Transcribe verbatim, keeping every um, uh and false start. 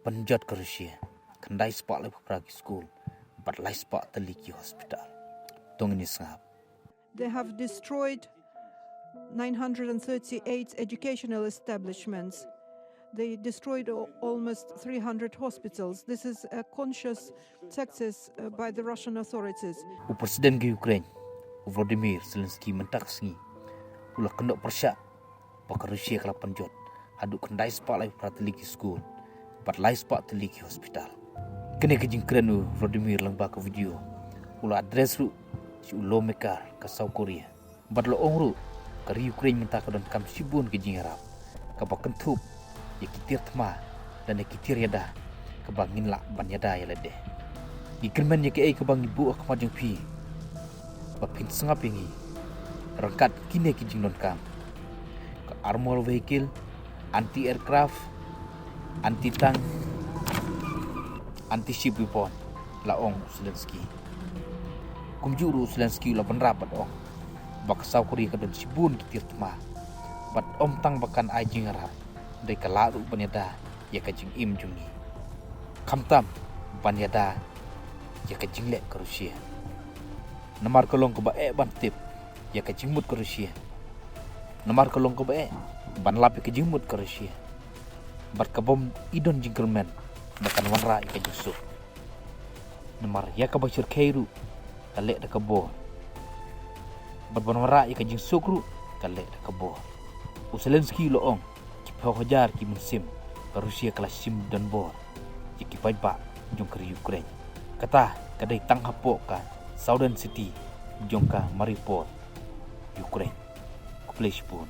pynjot ka Russia khyndai spah laiphew phra ki skul bad lai spah tylli ki hospital. To ngin ïa sngap. They have destroyed nine hundred and thirty-eight educational establishments. They destroyed al- almost three hundred hospitals. This is a conscious tactics uh, by the Russian authorities. U President ka Ukraine, u Volodymyr Zelensky, mynta ka sngi u la kynnoh pyrshah ba ka Russia ka la pynjot haduh khyndai spah laiphew phra tylli ki skul bad lai spah tylli ki hospital. Kane ka jingkren u Volodymyr lyngba ka video u la address ruh sha u lawmaker ka South Korea. Bad la ong ruh, ka ri Ukraine mynta ka donkam shibun ka jingïarap kaba kynthup ïa ki tiar thma lane ki tiar ïada kaba ngin lah ban ïada ïa lade. Ngi kyrmen ïa kaei kaba ngi buh ha khmat jong phi ba phin sngap ïa ngi. Ryngkat kine ki jingdonkam, ka armor vehicle, anti aircraft, anti tank, anti ship weapon, la ong u Zelensky. Kumjuh ruh u Zelensky u la bynrap bad ong ba ka South Korea ka don shibun ki tiar thma bad ym tang ba kan ai jingïarap, hynrei ka lah ruh ban ïada ïa ka jingim jong ngi, khamtam ban ïada ïa ka jingleh ka Russia. Namar ka long kaba eh ban tip ïa ka jingmut ka Russia. Namar ka long kaba eh ban lap ïa ka jingmut ka Russia. Bad ka bym i don jingkyrmen ba kan wanrah ïa ka jingsuk. Namar ïa kaba shyrkhei ruh ka leh da ka bor, bad ban wanrah ïa ka jingsuk ruh ka leh da ka bor. U Zelensky u la ong, ki phew hajar ki mynsiem ka Russia ka la shim donbor ïa ki paidbah jong ka ri Ukraine. Kata ka dei tang hapoh ka southern city jong ka Mariupol, Ukraine. Khublei shibun.